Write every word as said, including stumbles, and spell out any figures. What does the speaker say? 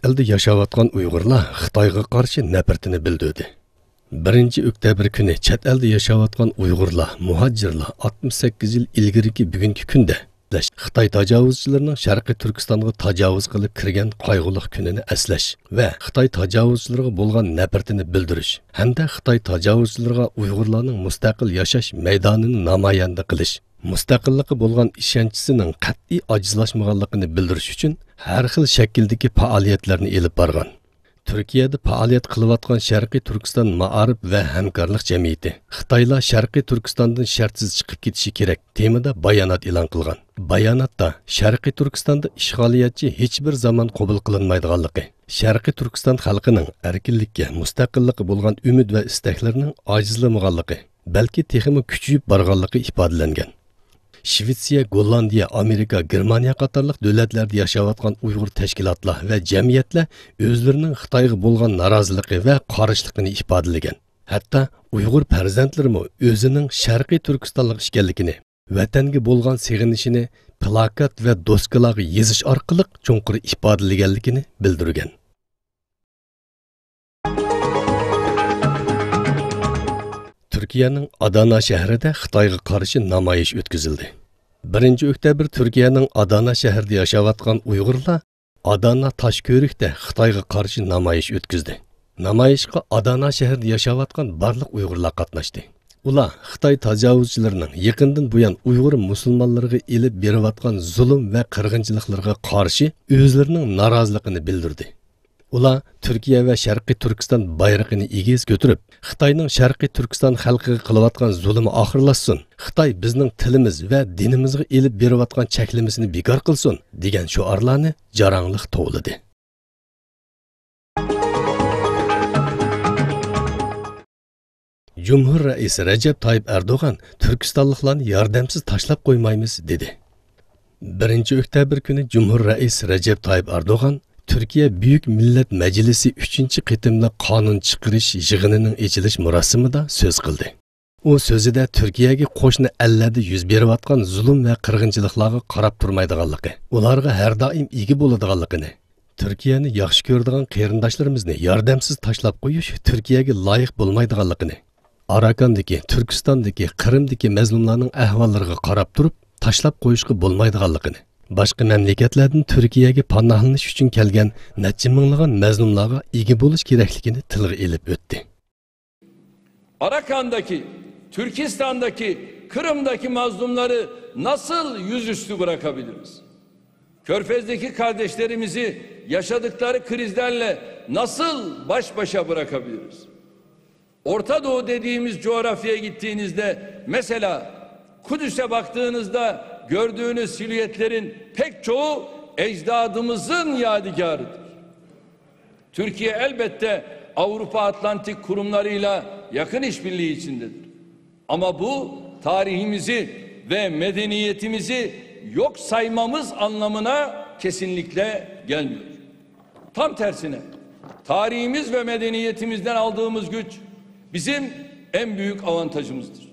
ئەلدە ياشاۋاتقان ئۇيغۇرلار خىتايغا قارشى نەپرىتىنى بىلدۈردى. بىرىنچى ئۆكتەبىر كۈنى چەت ئەلدە ياشاۋاتقان ئۇيغۇرلار، مۇھاجىرلار ئاتمىش سەككىز يىل ئىلگىرىكى بۈگۈنكى كۈندە خىتاي تاجاۋۇزچىلىرىنىڭ شەرقىي تۈركىستانغا تاجاۋۇز قىلىپ كىرگەن قايغۇلۇق كۈنىنى ئەسلەش ۋە خىتاي تاجاۋۇزچىلىرىغا بولغان نەپرىتىنى بىلدۈرۈش ھەمدە خىتاي تاجاۋۇزچىلىرىغا ئۇيغۇرلارنىڭ مۇستەقىل ياشاش مەيدانىنى نامايەندە قىلىش، مۇستەقىللىققا بولغان ئىشەنچىسىنىڭ قەتئىي ئاجىزلاشمىغانلىقىنى بىلدۈرۈش ئۈچۈن ھەر خىل شەكىلدىكى پائالىيەتلەرنى ئېلىپ بارغان. تۈركىيەدە پائالىيەت قىلىۋاتقان شەرقىي تۈركىستان مائارىپ ۋە ھەمكارلىق جەمئىيىتى، خىتايلار شەرقىي تۈركىستاندىن شەرتسىز چىقىپ كېتىشى كېرەك تېمىدا بايانات ئېلان قىلغان. باياناتتا شەرقىي تۈركىستاندا ئىشغالىيەتچى ھېچبىر زامان قوبۇل قىلىنمايدىغانلىقى، شەرقىي تۈركىستان خەلقىنىڭ ئەركىنلىككە، مۇستەقىللىققا بولغان ئۈمىد ۋە ئىستەكلىرىنىڭ ئاجىزلىمىغانلىقى، بەلكى تېخىمۇ كۈچىيىپ بارغانلىقى ئىپادىلەنگەن. شىۋېتسىيە، گوللاندىيە، ئامېرىكا، گېرمانىيە قاتارلىق دۆلەتلەردە ياشاۋاتقان ئۇيغۇر تەشكىلاتلار ۋە جەمئىيەتلەر ئۆزلىرىنىڭ خىتايغا بولغان نارازىلىقى ۋە قارشىلىقىنى ئىپادىلىگەن. ھەتتا ئۇيغۇر پەرزەنتلىرىمۇ ئۆزىنىڭ شەرقىي تۈركىستانلىق ئىكەنلىكىنى، ۋەتەنگە بولغان سېغىنىشىنى پىلاكات ۋە دوسكىلارغا يېزىش ئارقىلىق چوڭقۇر ئىپادىلىگەنلىكىنى بىلدۈرگەن. تۈركىيەنىڭ ئادانا شەھىرىدە خىتايغا قارشى نامايىش ئۆتكۈزۈلدى. بىرىنچى ئۆكتەبىر تۈركىيەنىڭ ئادانا شەھىرىدە ياشاۋاتقان ئۇيغۇرلار ئادانا تاشكۆۋرۈكتە خىتايغا قارشى نامايىش ئۆتكۈزدى. نامايىشقا ئادانا شەھىرىدە ياشاۋاتقان بارلىق ئۇيغۇرلار قاتناشتى. ئۇلار خىتاي تاجاۋۇزچىلىرىنىڭ يېقىندىن بۇيان ئۇيغۇر مۇسۇلمانلىرىغا ئېلىپ بېرىۋاتقان زۇلۇم ۋە قىرغىنچىلىقلىرىغا قارشى ئۆزلىرىنىڭ نارازىلىقىنى بىلدۈردى. ئۇلار تۈركىيە ۋە شەرقىي تۈركىستان بايرىقىنى ئېگىز كۆتۈرۈپ، خىتاينىڭ شەرقىي تۈركىستان خەلقىگە قىلىۋاتقان زۇلۇمى ئاخىرلاشسۇن، خىتاي بىزنىڭ تىلىمىز ۋە دىنىمىزغا ئېلىپ بېرىۋاتقان چەكلىمىسىنى بىكار قىلسۇن، دېگەن شوئارلارنى جاراڭلىق توۋلىدى. جۇمھۇر رەئىسى رەجەپ تايىپ ئەردوغان تۈركىستانلىقلارنى ياردەمسىز تاشلاپ قويمايمىز، دېدى. بىرىنچى ئۆكتەبىر كۈنى جۇمھۇر رەئىسى رەجەپ تايىپ ئەردوغان تۈركىيە بۈيۈك مىللەت مەجلىسى ئۈچىنچى قېتىملىق قانۇن چىقىرىش يىغىنىنىڭ ئېچىلىش مۇراسىمىدا سۆز قىلدى. ئۇ سۆزىدە تۈركىيەگە قوشنا ئەللەردە يۈز بېرىۋاتقان زۇلۇم ۋە قىرغىنچىلىقلارغا قاراپ تۇرمايدىغانلىقى، ئۇلارغا ھەر دائىم ئىگە بولىدىغانلىقىنى، تۈركىيەنى ياخشى كۆرىدىغان قېرىنداشلىرىمىزنى ياردەمسىز تاشلاپ قويۇش تۈركىيەگە لايىق بولمايدىغانلىقىنى، ئاراكاندىكى، تۈركىستاندىكى، قىرىمدىكى مەزلۇملارنىڭ ئەھۋاللىرىغا قاراپ تۇرۇپ تاشلاپ قويۇشقا بولمايدىغانلىقىنى، باشقا مەملىكەتلەردىن تۈركىيەگە پاناھلىنىش ئۈچۈن كەلگەن نەچچە مىڭلىغان مەزلۇملارغا ئىگە بولۇش كېرەكلىكىنى تىلغا ئېلىپ ئۆتتى. Arakan'daki, Türkistan'daki, Kırım'daki mazlumları nasıl yüzüstü bırakabiliriz? Körfez'deki kardeşlerimizi yaşadıkları krizlerle nasıl baş başa bırakabiliriz? Orta Doğu dediğimiz coğrafyaya gittiğinizde, mesela Kudüs'e baktığınızda gördüğünüz silüetlerin pek çoğu ecdadımızın yadigarıdır. Türkiye elbette Avrupa Atlantik kurumlarıyla yakın işbirliği içindedir. Ama bu tarihimizi ve medeniyetimizi yok saymamız anlamına kesinlikle gelmiyor. Tam tersine, tarihimiz ve medeniyetimizden aldığımız güç bizim en büyük avantajımızdır.